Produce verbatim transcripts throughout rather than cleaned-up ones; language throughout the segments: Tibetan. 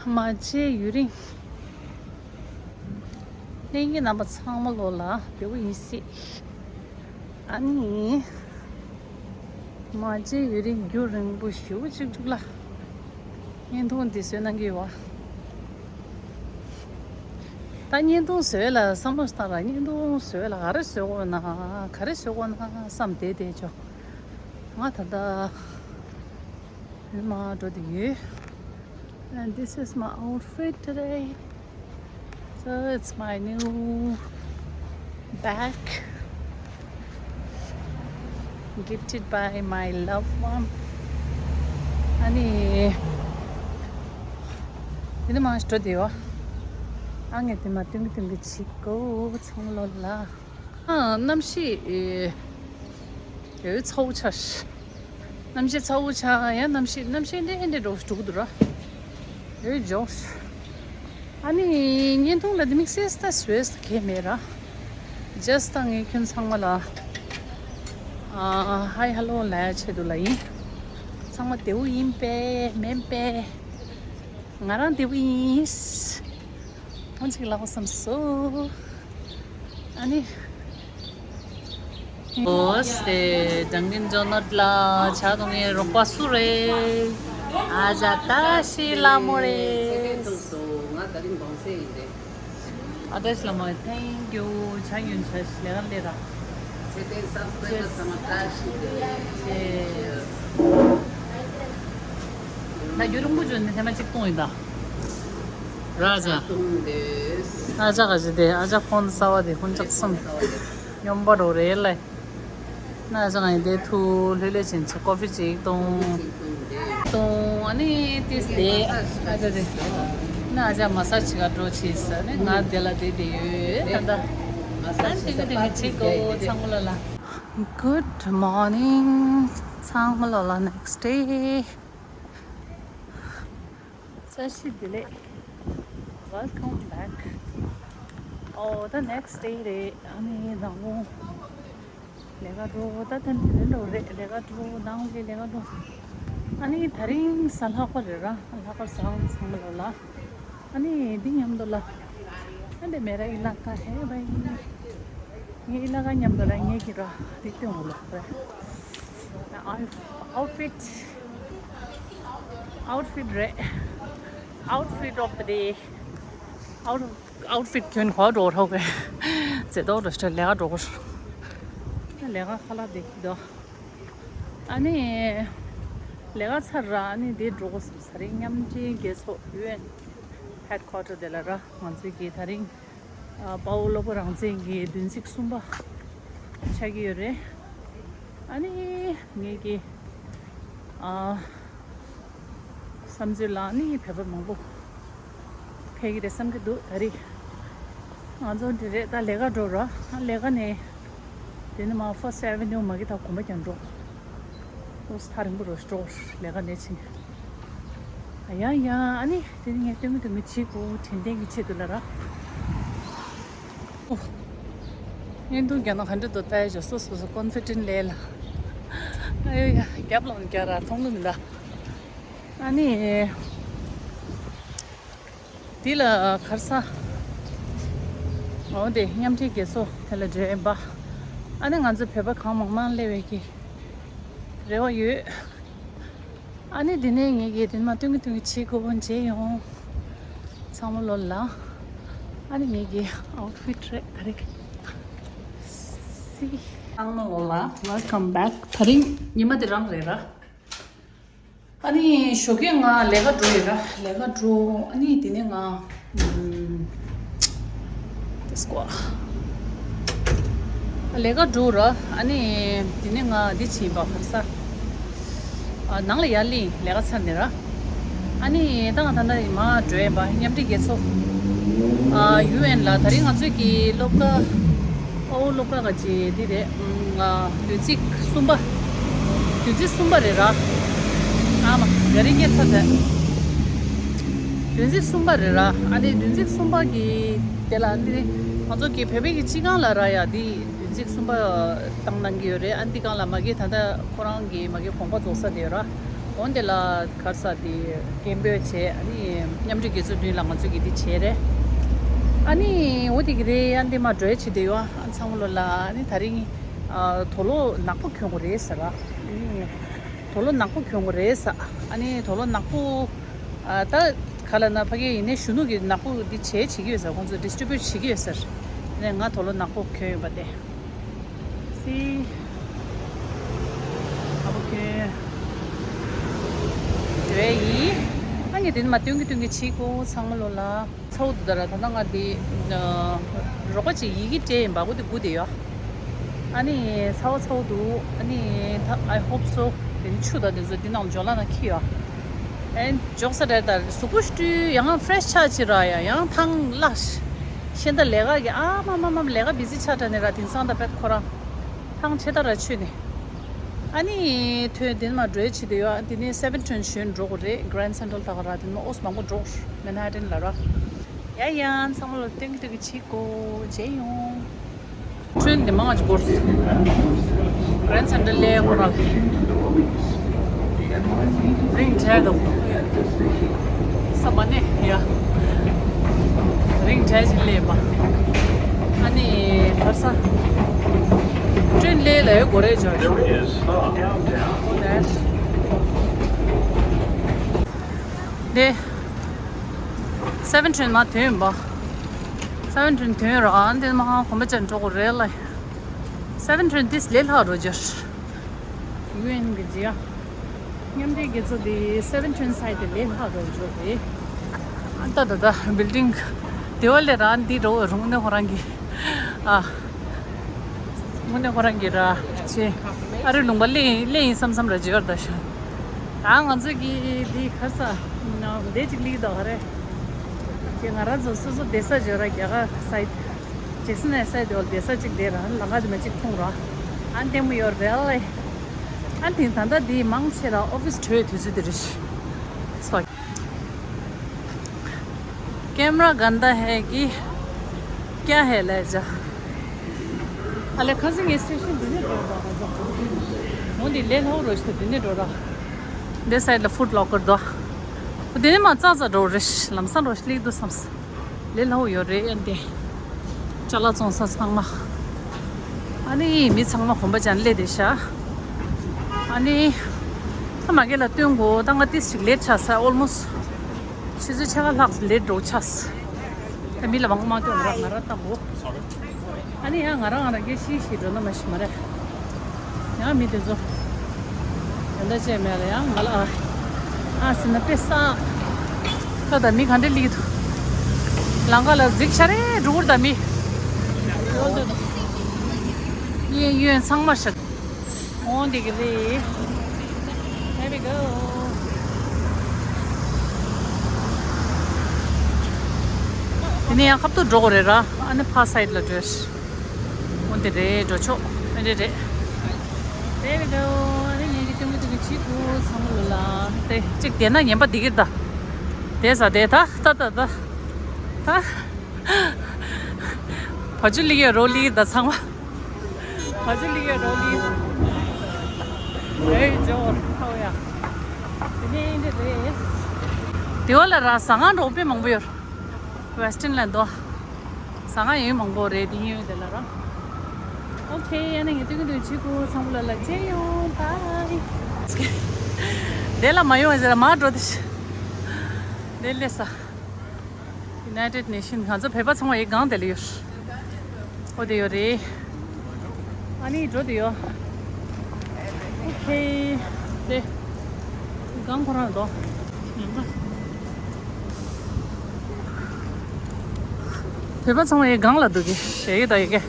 མ་བརྗེད་ཡུན་རིང་། ལྷན་རྒྱས་རྣམ་པ་ཚང་མ་ལོ་ལ་བདེ་པོ་ཡིན་སྲིད། ཨ་ནི། མ་བརྗེད་ཡུན་རིང་རྒྱུན་རིང་པོ་ཞེ་པོ་ཅིག་འདུག་ལ། བརྙན་ཐུང་འདི་བཟོས་གནང་གི་ཡོད་བ། ད་བརྙན་ཐུང་བཟོས་ལ་བསམ་བློ་བཏང་ར། བརྙན་ཐུང་བཟོས་ལ་ག་རེ་བཟོས་དགོས་ན། ག་རེ་བཟོས་དགོས་ན་བསམ་བསྡད་བསྡད་ཆོག་ང་ད་ལྟ་ཡུལ་མ་འགྲོ་བསྡད་ཡོད། And this is my outfit today. So it's my new bag, gifted by my loved one. ཨ་ནི། དེ་ནི་མང་ཞིག་འགྲོ་བསྡད་ཡོད། ཨ་ངས་དེ་མ་སྟོན་གི་སྟོན་གི་བྱེད་དགོས་ཚང་མ་ལོ་ལ། ཨ་གནམ་གཤིས་ཨེ། ཡོད་ཚ་བོ་ཆགས། གནམ་གཤིས་ཚ་བོ་ཆགས་ཡང་གནམ་གཤིས་གནམ་གཤིས་འདྲ་འདྲ་འགྲོ་འགྲོ་གི་འདུག་ར། ཡོད་འཇོག་ཨ་ནི་བརྙན་ཐུང་ལ་དེ་དམིགས་བསལ་ད་བཟོས་གལ་མེད་ར། Just ད་ངས་ཁྱོད་ཚང་མ་ལ་ཨ་ཧའི་ཧ་ལོ་ལབ་ཆེད་དུ་ལ་ཡིན། ཚང་མ་བདེ་པོ་ཡིན་པས་མིན་པས། ང་རང་བདེ་པོ་ཡིན། ཁོང་ཅིག་ལབ་དགོས་བསམ་སོང་། ཨ་ནི། ཨོ་སེ། སྦྲང་རྒན་ཇོ་ནོར་ལ་ཇ་འཐུང་ངའི་རོགས་པ་སུ་རེད། ཨ་ཅག་བཀྲ་ཤིས་ལྷ་མོ་རེད། ཚེ་བརྟན་ཐུགས་སུ་ང་ད་རིང་གོང་ཚེ་ཡིན་ཏེ། ཨ་བཀྲ་ཤིས་ལྷ་མོ་thank you ཇ་ཡོད་ཇ་ལས་ཀ་ལས་ར། ཚེ་བརྟན་སབ་སི་ཀ་རའི་བར་ཚང་མ་བཀྲ་ཤིས་བདེ་ལེགས། ད་རྒྱུན་རིང་པོ་བྱུང་ནས་ཐེངས་མ་གཅིག་བཏུང་ཡིན་ད། ར་ཅག་ཨ་ཅག་ག་ཅི་དེ་ཨ་ཅག་ཕོན་གསར་པ་དེ་ཧུན་ཅག་གསུམ་སྙོམས་པ་འགྲོ་རེད་ལེ། ན་ཅག་ཡིན་དེ་ཐུ་ལྷོད་ལྷོད་ཕྱིན་ཆད་ཀོ་ཕི་གཅིག་བཏུང་། བཏུང་ཨ་ནི་ཏིས་དེ་ཨ་ཅག་དེ་ན་ཅག་མ་སཱ་ཇི་ག་འགྲོ་ཕྱིན་ས་ནི་ང་དེ་ལ་དེ་དེ་ཡོད་ད་ད། ཨ་ནི་དེ་ག་དེ་ག་ཅིག་གོ་ཚང་མ་ལ་ལ། Good morning ཚང་མ་ལ་ལ། Next day. བཀྲ་ཤིས་བདེ་ལེགས། Welcome back. ཨོ་ད་next day རེད། ཨ་ནི་ནང་ལོ་ལས་ཀ་འགྲོ། ད་ད་འདི་རེད་འགྲོ་རེད། ལས་ཀ་འགྲོ་ནང་ལས་ལས་ཀ་འགྲོ། ཨ་ནི་ད་རིང་གཟའ་ལྷག་པ་རེད་ར། ལྷག་པ་བཟང་ཚང་མ་ལོ་ལ། ཨ་ནི་འདི་མཉམ་དུ་ལ། ཨ་འདི་མེ་ར་ཨི་ལ་ཀ་ཧེ་བའི། ངའི་ཨི་ལ་ཀ་མཉམ་དུ་ལ་ངའི་གི་ར་འདི་སྟོན་འོ་ལ་ར། Outfit. Outfit རེད། Outfit of the day. Out outfit གྱོན་གོ་འགྲོ་རོགས་གས། ཙེ་ཏོག་འགྲོ་ཤ་ལས་ཀ་འགྲོ་གོ། ལས་ཀ་ཁ་ལག་དེ་གི་དོ། ཨ་ནི། ལས་ཀ་ཚར་ར་ཨ་ནི་དེ་འགྲོ་གོ་ས་རེད། མཉམ་འབྲེལ་རྒྱལ་ཚོགས་ཡུ་ཨེན་ཧེཌ་ཀོ་ཊར་དེ་ལ་ར་ང་ཚོའི་གི་ད་རིང་། དཔའ་བོ་བློ་དགའ་རང་བཙན་གྱི་བདུན་ཚིགས་གསུམ་པ་ཆགས་ཀྱི་ཡོད་རེད། ཨ་ནི་ངེད་ཀྱི་ཨ་བསམ་ཚུལ་ལ་ཨ་ནི་བོད་པ་མང་པོ་ཕེབས་ཀྱི་རེད་བསམ་གྱི་འདུག་ད་རེས་ང་ཚོ་འདི་རེད། ད་ལས་ཀ་འགྲོ་ར། ཨ་ལས་ཀ་ནས་དེ་ནས་མ་First Avenue མ་གི་ད་གོམ་པ་རྒྱག་འགྲོ། ཨོ་ཐག་རིང་པོ་རུ་འགྲོ་ལས་ཀ་ནས་ཕྱིན། ཨ་ཡ་ཡ་ཨ་ནི་དེ་ནི་ངས་སྟོན་གི་སྟོན་གི་བྱེད་དགོས་དྲན་རྟེན་གྱི་ཆེད་དུ་ལ་ར། ཨོ། བརྙན་ཐུང་རྒྱག་ན་ག་འདྲ་འདུག་ལྟ་ཡ་ཅིག་སོ་སོ་སོ་ཀོན་ཕི་ཌེན་ཊི་ལས་ལ། ཨ་ཡོ་ཡ་རྒྱབ་ལོག་ནས་རྒྱག་ར་མཐོང་གི་མི་འདུག་ཨ་ནི། འདི་ལ་གར་ས། འོ་དེ་མཉམ་འབྲེལ་རྒྱལ་ཚོགས་དེ་ལ་འགྲོ་ཡིན་པ། ཨ་ནི་ང་ཚོ་བོད་པ་གང་མང་མང་སླེབས་པའི་གི་རེ་བ་ཡོད། ཨ་ནི་འདི་ནས་ངེད་ཀྱིས་དེ་མ་སྟོན་གི་སྟོན་གི་བྱེད་དགོས་མཇལ་ཡོང་། ཚང་མ་ལོ་ལ། ཨ་ནི་ངེད་ཀྱི་ཨའུཊ་ཕིཊ་རེད་ད་རེས། སི། ཚང་མ་ལོ་ལ། Welcome back. ད་རིང་ཉི་མ་དེ་རང་རེད་ར། ཨ་ནི་ཞོགས་ཀས་ང་ལས་ཀ་འགྲོ་ཡོད་ར། ལས་ཀ་འགྲོ། ཨ་ནི་དེ་ནས་ང་ཨམ། དེ་སྐོར། ལས་ཀ་འགྲོ་ར། ཨ་ནི་དེ་ནས་ང་འདི་ཕྱིན་པ་གར་ས། ཨ་ནང་ལ་ཡར་ལེན་ལས་ཀ་ཚར་ནས་ར། ཨ་ནི་ད་ང་ད་ལྟ་མར་འགྲོ་ཡིན་པ། མཉམ་འབྲེལ་རྒྱལ་ཚོགས་ཨ་ཡུ་ཨེན་ལ་ད་རིང་ང་ཚོས་ཀྱི་སློབ་གྲྭ། ཨོ་སློབ་གྲྭ་ག་ཅི་འདི་རེད། ཨ་བདུན་ཚིགས་གསུམ་པ། བདུན་ཚིགས་གསུམ་པ་རེད་ར། ཨ་མ་ག་རེ་སྐད་ཆ་དེ། བདུན་ཚིགས་གསུམ་པ་རེད་ར། ཨ་ནི་བདུན་ཚིགས་གསུམ་པ་གི་དེ་ལ་འདི་ང་ཚོ་གི་བོད་པའི་གི་སྤྱི་ཁང་ལ་ར་ཡ་འདི་བདུན་ཚིགས་གསུམ་པ་བཏང་གནང་གི་ཡོད་རེད། ཨ་འདི་སྒང་ལ་མ་གི་ད་ལྟ་ཁོ་རང་གི་མ་གི་དགོངས་པ་རྫོགས་ས་དེ་ཡོད་ར། འོན་ཏེ་ལ་གར་ས་དེ་སྐད་འབོད་བྱས། ཨ་ནི་མཉམ་འབྲེལ་དགེ་ཚོགས་མདུན་ལ་ང་ཚོ་གི་དེ་བྱས་རེད། ཨ་ནི་འོ་དེ་གི་རེད། ཨ་འདི་མ་འགྲོ་ཡ་བྱེད་དེ་ཡོད། ཨ་ཚང་མ་ལོ་ལ་ཨ་ནི་ད་རིང་ཨ་དུག་ལོག་ནག་པོ་གྱོན་དགོས་རེད་ཟེར་ར། ཨ་ནི་དུག་ལོག་ནག་པོ་གྱོན་དགོས་རེད་ཟེར། ཨ་ནི་དུག་ལོག་ནག་པོ་ཨ་ད་ག་ལ་ན་ཕ་གི་ཡིན་ནའི་གཞོན་ནུ་གི་ནག་པོ་འདི་བྱས་བྱེད་ཀྱི་ཡོད་ཟེར། ཁོང་ཚོ་ཌིས་ཊི་རི་བིའུ་ཊི་བྱེད་ཀྱི་ཡོད་ཟེར། ཨ་ནི་ང་དུག་ལོག་ནག་པོ་གྱོན་ཡོད་པ་དེ། སི། ཨ་བོ་ཁྱོད། དེ་བས་ཡིན། ཨ་ནི་དེ་ནི་མ་སྟོན་གི་སྟོན་གི་བྱེད་དགོས། ཚང་མ་ལོ་ལ། ཚ་བོ་འདུག་ད་ར། ད་ལྟ་ང་དེ་རོགས་པ་ཅིག་ཡི་གེ་སྤྲད་ཡིན་པ། གོ་དེ་སྒུག་བསྡད་ཡོད། ཨ་ནི་ཚ་བོ་ཚ་བོ་འདུག་ཨ་ནི་ད་I hope so. དེ་ནི་ཆུ་དང་དེ་ཚོ་འདི་ནང་འཇོག་ལ་ན་ཁི་ཡོད། ཨན་འཇོག་ས་རེད། ད་གཟུགས་པོ་བཀྲུས་ཡང་ཧྥ་རེ་ཤི་ཆགས་ཅི་ར། ཡ་ཡང་ཐང་ལགས། ཤེས་ད་ལས་ཀ་གི་ཨ་མ་མ་མ་ལས་ཀ་བི་ཟི་ཆགས་དྲ་ནི་ར། དེང་སང་ད་པད་ཁོ་རང་ཐང་ཆེ་ད་ར་ཆུ་ནི། ཨ་ནི་ཐོན་དེ་ནི་མ་འགྲོའི་ཆེད་དུ་ཡོད། དེ་ནི་སེ་བེན་ཊིན་ཞོན་འགྲོ་དགོས་རེད། གྷ་རན་ཌི་སེན་ཊྲལ་ད་ག་ར། དེ་ནི་ཨོས་མང་པོ་འགྲོ། མན་ཧ་ཊན་ལ་ར། ཡ་ཡ་ཚང་མ་ལ་སྟོན་གི་སྟོན་གི་བྱེད་དགོས། བྱེད་ཡོང་། ཁྲོན་འདི་མང་ཅིག་འགོར་སོང་། གྷ་རན་ཌི་སེན་ཊྲལ་ལས་ཁོ་རང་རིང་བྲལ་འདུག་ས་མ་ནས་ཡ། རིང་བྲལ་ཅིག་སླེབས་པ། ཨ་ནི་བར་ས་ཁྲོན་ལས་ལ་ཡོད་དགོས་རེད་ཇོ། འདི་སེ་བེན་ཊིན་མ་ཐོན་པ། སེ་བེན་ཊིན་ཐོན་ར། ཨ་འདི་མ་གོམ་པ་ཅན་འགྲོ་དགོས་རེད་ལ། སེ་བེན་ཊིན་དེ་ལས་ལྷག་འགྲོ་རྒྱུ། ཡུ་ཨེན་གི་ཇི་ཡ། མཉམ་འབྲེལ་རྒྱལ་ཚོགས་དེ་སེ་བེན་ཊིན་སའེ་ཌི་ལས་ལྷག་འགྲོ་རྒྱུ་རེད། ཨ་ད་ད་ད་བིལ་ཌིང་དེ་བ་ལས་ར་འདི་འགྲོ་རུང་ནས་ཁོ་རང་གི་ཨ། དངོས་གནས་ཁོ་རང་གི་ར་ཆེ། ཨ་རི་ལུང་པ་ལས་ལས་ཡིན་བསམ་བསམ་ར་ཇི་བར་ད་ཤ། ད་ང་ཚོ་གི་འདི་ཁ་ས་ནང་བསྡད་ཅིག་ལིག་ད་ག་རེ། ཁྱེད་ང་རང་ཚོ་སོ་སོ་བསྡད་ས་ཇོ་ར་རྒྱ་གར་སའེ་ཌི། ཇེག་སན་ཨེ་སའེ་ཌི་འོ་བསྡད་ས་ཅིག་བསྡད་ར། ལམ་ཁ་དེ་མ་ཅིག་མཐོང་ར། ཨ་ལྟད་མོ་ཡོད་རེད་ལེ། ཨ་དེ་ད་ལྟ་འདི་མང་ཆེ་ར་ཨོ་ཕི་སི་གྲོལ་དུས་ཚོད་དེ་རེད། སོ། कैमरा गंदा है कि क्या है ले जा। अले खजिंग स्टेशन दुने डोरा। मोदी ले लो रोज तो दुने डोरा। दे साइड ला फुट लॉकर दो। दुने मा चा चा डोर रिश लमसन रोशली दो समस। ले लो यो रे एंदे। चला चोंसा सांगमा। अनि मी सांगमा खोम्बा जान ले देशा। अनि ད་མ་གི་ལ་སྟོན་གོ། ད་ང་ཏིས་ཅིག་ལེ་ཊི་ཆགས་ས། ཨོལ་མོ་སི་ཊི་ཆུ་ཚོད་ཕྱེད་ཀ་ལྷག་ལེ་ཊི་འགྲོ་ཆགས་ས། ད་མི་ལ་མང་པོ་མ་སྟོན་ར། ང་ར་ལྟ་གོ། ཨ་ནི་ཡང་ང་རང་ང་རང་གི་ཤི་ཤི་འགྲོ་ན་མ་ཤི་མ་རེད། ཡང་མི་དེ་ཚོ་ཡོན་ད་ཅེ་མེ་ལ་ཡང་ང་ལ་ཨ་ཨ་སི་ན་པེ་ས། ད་ད་མི་ག་འདྲ་ལི་འདུག་ལང་ཀ་ལ་གཟིགས་ཤ་རེ་འགྲོ་གུར་ད་མི་ཡོད་དེ་ཡོད་ཚང་མ་ཤ། འོང་འདི་གི་རེད། Here we go. དེ་ནས་ཡང་ཁ་ཐུག་འགྲོ་དགོས་རེད་ར། ཨ་ནི་ཕ་སའིད་ལ་འགྲོ། འོང་འདི་རེད། འགྲོ་ཆོག་ཨ་འདི་རེད། Here we go. ཨ་ནི་ངེད་ཀྱི་སྟོན་གི་སྟོན་གི་བྱེད་དགོས་ཚང་མ་ལ་ལ། དེ་གཅིག་དེ་ན་ཉན་པ་འདི་གི་ད། དེ་ས་དེ་ད་ད་ད་ད། ད། བ་ཅུ་ལི་ཡ་རོ་ལི་ད་ཚང་མ། བ་ཅུ་ལི་ཡ་རོ་ལི། ཨེ་ཇོ་ཁའོ་ཡ། དེ་ནས་འདི་རེད། དེ་བ་ལ་ར་ཟ་ཁང་འགྲོ་དཔེ་མང་པོ་ཡོད། ཝེ་སི་ཊན་ལ་འདུག་ཟ་ཁང་ཡོད་མང་པོ་རེད། དེ་ཡོད་དེ་ལ་ར། ཨོ་ཁེ། ཡ་ནི་ངས་སྟོན་གི་སྟོན་གི་བྱེད་དགོས་ཚང་མ་ལ་ལ་ཅེ་ཡོང་། བའི། དེ་ལ་མ་ཡོང་ཟེར་མ་འགྲོ་དེ། དེ་ལས་ས། United Nation ང་ཚོ་བོད་པ་ཚང་མ་ཡི་སྒང་དེ་ལ་ཡོད། ཨོ་དེ་ཡོད་རེད། ཨ་ནི་འགྲོ་དེ་ཡོད། ཨོ་ཁེ། དེ་སྒང་ཁོ་རང་དོ། བོད་པ་ཚང་མ་ཡི་སྒང་ལ་འདུག་གི་ཞེ་གི་ད་ཡི་གེ།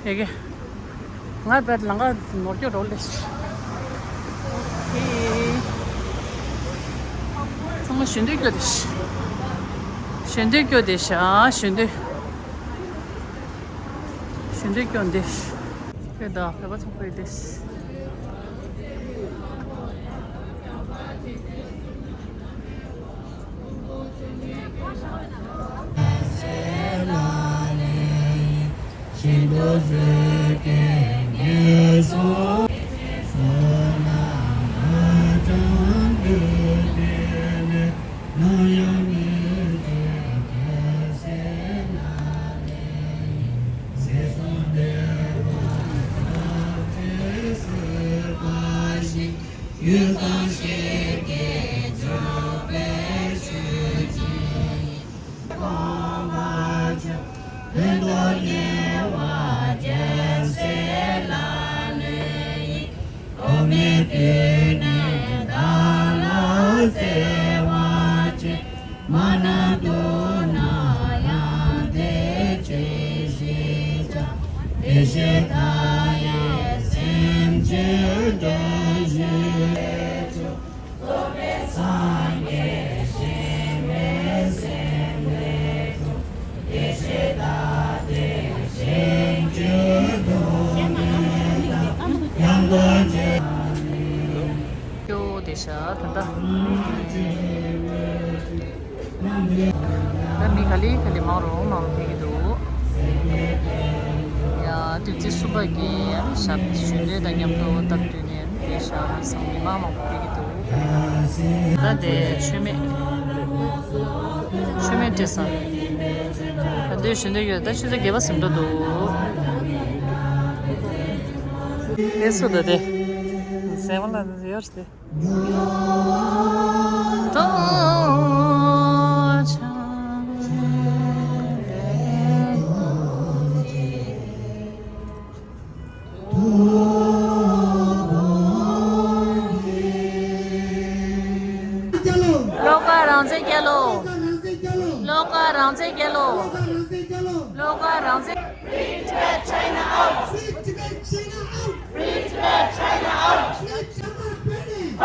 ཡི་གེ། ང་བར་ལང་ཀ་ནོར་སྐྱོ་རོ་ལེ། ཨོ་ཁེ། ཚང་མ་ཞོན་དུས་སྐྱོ་དེ་ཤ། ཞོན་དུས་སྐྱོ་དེ་ཤ། ཞོན་དུས། ཞོན་དུས་སྐྱོ་འདི་ཤ། ཁྱོད་ད་བོད་པ་ཚོ་ཁོས་དེ་ཤ། མ་ན་དུ་ན་ཡང་དེ་ཅི་ཞིག་ཀྱང་། དེ་ཞེས་བདག་ཡི་སེམས་ཀྱི་དོན་བཞིན། རྫོགས་པའི་སངས་རྒྱས་གཞན་མེད་སེམས་ལས་སྒྲོལ། དེ་ཞེས་བདག་དེ་སེམས་ཀྱི་དོན་བཞིན་དང་། ཡང་དག་བྱེད། ཀྱོ་དེ་ཤ་ད་ད། ད་མི་ག་ལེ་ག་ལེ་མང་རུ་མང་རུ་ཕེབས་ཀྱི་འདུག་ཡ་དུས་ཚོད་གསུམ་པ་གི་ཞབས་ཞུ་ལས་དང་མཉམ་དུ་སྟབས་བསྟུན་ནས་དེ་ཞག་མི་ཚང་མི་མང་མང་པོ་ཕེབས་ཀྱི་འདུག་ད་དེ་མཆོད་མེ་མཆོད་མེ་སྤྲད་ས་ད་དུས་ཞུ་འདོད་ཡོད། ད་ཆུ་ཚོད་བརྒྱད་པ་ཟིན་འགྲོ་འདུག་དེ་སུ་ད་དེ་ཟེ་མ་ལ་ཡོད་དེ། བློ་དགའ་རང་བཙན་རྒྱལ་ལོ། བློ་དགའ་རང་བཙན་རྒྱལ་ལོ། བློ་དགའ་རང་བཙན། Free Tibet, China out! Free Tibet, China out! Free Tibet, China out! Free Tibet,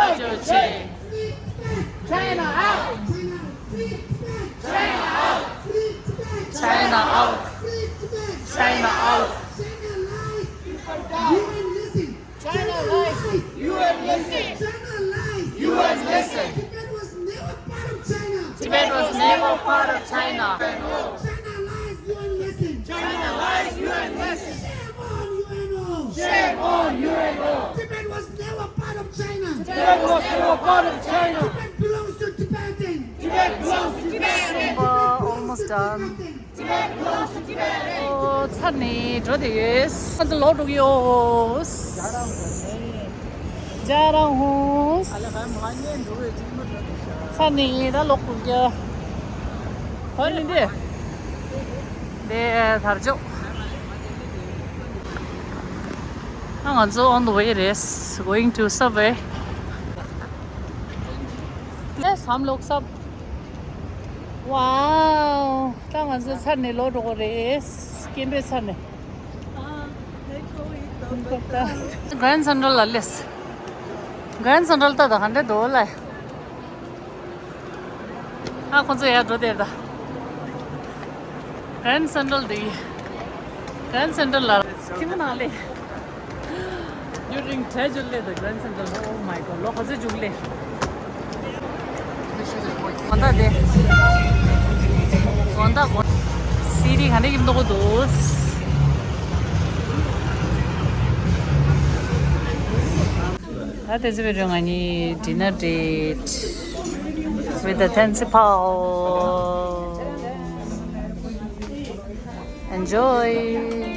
China out! Free Tibet, China out! China, free Tibet! China out! Free Tibet! China out! Free Tibet! China out! China lies! U N listen! China lies! U N listen! China lies! U N listen! Tibet was never part of China! Tibet was never part of China! China lies! U N listen! China lies! U N listen! Shame on U N O! Shame on U N O! Tibet was never part of China! Tibet was never part of China! Tibet belongs to Tibetan! Tibet belongs to Tibetan! Almost done. ཨོ། ཚར་ནས་འགྲོ་དེ་ཡོད། ང་ཚོ་ལོག་འགྲོ་གི་ཡོད། ཇ་རང་ཧུང་། ཚར་ནས་ད་ལོག་འགྲོ་གི་ཡོད། འོ་ནི་འདི། འདི་དར་ལྕོག་ཨ། ང་ཚོ་on the way རེད། Going to subway. ཨེ། བསམ་ལོག་སབ། Wow. ད་ང་ཚོ་ཚར་ནས་ལོག་འགྲོ་གི་རེད། སྐད་འབོད་ཚར་ནས། Grand Central ལ་སླེབས། Grand Central ད་ད་ག་འདྲ་འདུག་ལ། ཨ། ཁོ་ཚོ་ཡར་འགྲོ་དེར་ད། Grand Central འདི། Grand Central ལ། ཁྱིམ་ནང་ལས། ཡུ་རིང་ཁྲལ་ཇུ་ལེ་ད་Grand Central. Oh my God. ལོ་ག་ཚོད་འཇུག་ལེ། གོན་ད་དེ། གོན་ད་གོན། སི་ཊི་ག་འདྲ་ཡིན་མདོག་འདུག་ད་དེ་ཚོ་བའི་རིང་ང་གཉིས་dinner date with the Tensi Pao. Enjoy.